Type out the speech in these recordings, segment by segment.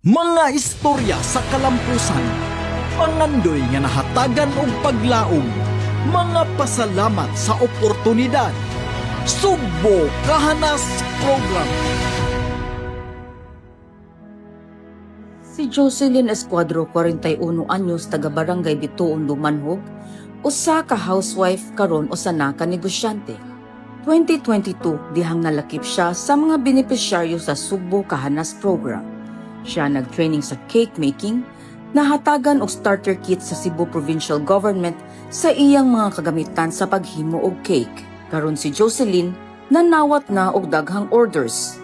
Mga istorya sa kalampusan, pangandoy nga nahatagan og paglaom, mga pasalamat sa oportunidad. Sugbo Kahanas Program. Si Jocelyn Escuadro, 41 anyos, taga Barangay Bituon, Dumanhog, usa ka housewife karon usa na ka negosyante. 2022 dihang nalakip siya sa mga benepisyaryo sa Sugbo Kahanas Program. Siya nag-training sa cake making, nahatagan og starter kit sa Cebu Provincial Government sa iyang mga kagamitan sa paghimo og cake. Karon si Jocelyn nanawat na og daghang orders.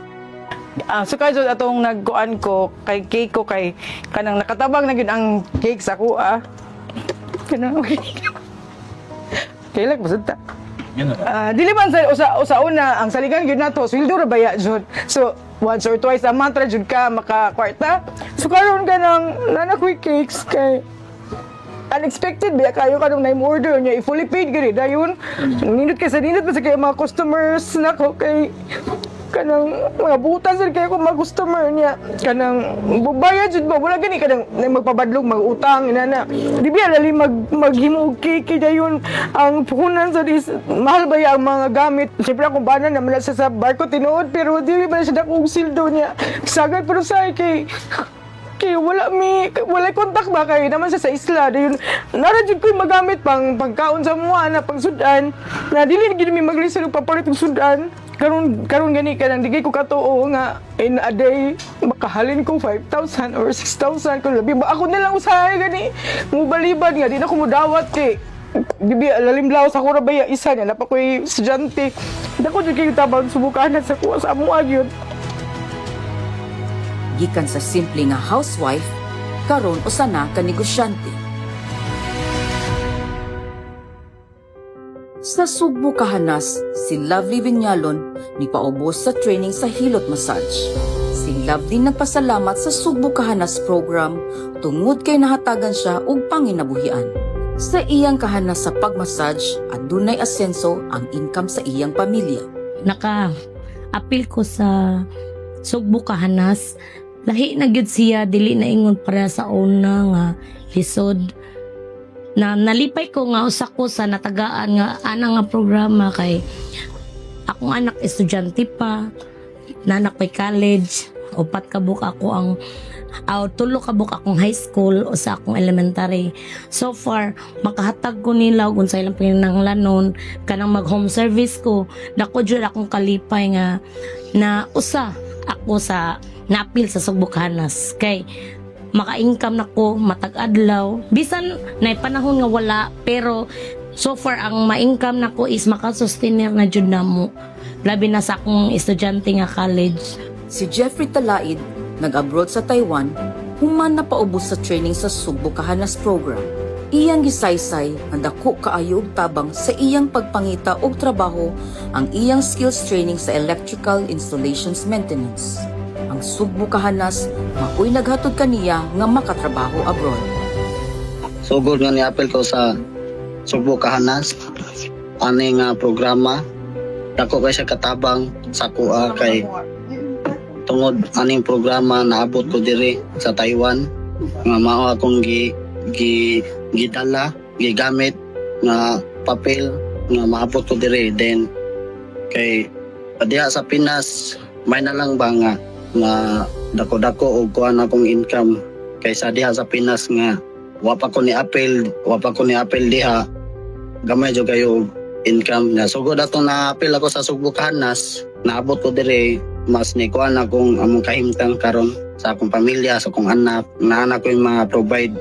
Ah, so kayo atong nagkuan ko kay cake ko kay kanang nakatabang na gyud ang cake sa ako ah. Kanang kailan ba ta? Ah, dili man sa usa usa una ang saligan gyud nato sweldo ra baya jud. So once or twice a month ra jud ka makakwarta. So karon kanang nana ko'y cakes kay unexpected ba kayo kanong na order niya i-fully paid gani dayon. Nindot kay sa nindot pa sa kayo mga customers nako kay kanang mga butan sad kayo kung mga customer niya kanang bubayad jud ba wala gani kanang na magpabadlong mag-utang inana di ba lali maghimo og cake kay dayon ang puhunan sa is mahal ba ya ang mga gamit. Siyempre akong bana naman na siya sa barko tinuod, pero dili ba na siya dako og sildo niya sagad, pero sa kay kay wala mi wala kontak ba kay naman siya sa isla. Dayon nara jud ko'y magamit pang pagkaon sa mua na pagsudan na dili gid mi maglisod og papalit og sudan. Karon karon gani kanang digay ko katuo nga in a day makahalin ko 5,000 or 6,000 kung labi ba. Ako na lang usahay gani mubalibad nga di na ko mudawat kay bibi lalim lawas ako ra baya isa niya napa ko'y estudyante. Dako jud kayo tabang subukan sa kuha sa amoa gyud. Gikan sa simple nga housewife, karon usa na ka negosyante. Sa Sugbo Kahanas, si Lovely Vinyalon ni paubos sa training sa hilot massage. Si Lovely nagpasalamat sa Sugbo Kahanas Program tungod kay nahatagan siya og panginabuhian. Sa iyang kahanas sa pagmassage, adunay asenso ang income sa iyang pamilya. Naka apil ko sa Sugbo Kahanas, lahi na gyud siya, dili na ingon para sa una nga lisod na. Nalipay ko nga usa ko sa natagaan nga ana nga programa kay akong anak estudyante pa, nanak ko'y college, upat ka buok ako ang aw tulo ka buok akong high school, usa akong elementary. So far makahatag ko nila og unsa ilang panginahanglanon, kanang mag home service ko. Dako jud akong kalipay nga na usa ako sa naapil sa Sugbo Kahanas kay maka-income na ko matag adlaw, bisan na panahon nga wala, pero so far ang ma-income na ko is maka-sustainer na jud namo, labi na sa akong estudyante nga college. Si Jeffrey Talaid, nag-abroad sa Taiwan, human na paubos sa training sa Sugbo Kahanas Program. Iyang gisaysay nga dako kaayo og tabang sa iyang pagpangita og trabaho ang iyang skills training sa electrical installations maintenance. Ang Sugbo Kahanas maoy naghatod kaniya nga makatrabaho abroad. Sugod nga niapil ko sa Sugbo Kahanas ani nga programa, dako kay siya katabang sa kuha kay tungod aning programa naabot ko diri sa Taiwan nga mao akong gi gi gidala gigamit nga papel nga maabot ko diri. Then kay diha sa Pinas may na lang ba nga nga dako-dako og kuan akong income kaysa diha sa Pinas nga wa pa ko ni apil diha, gamay jud kayo income na. Sugod atong na-apil ako sa Sugbo Kahanas, naabot ko dire, mas ni kuan akong among kahimtang karon sa akong pamilya, sa akong anak, naa na ko yung mga provide.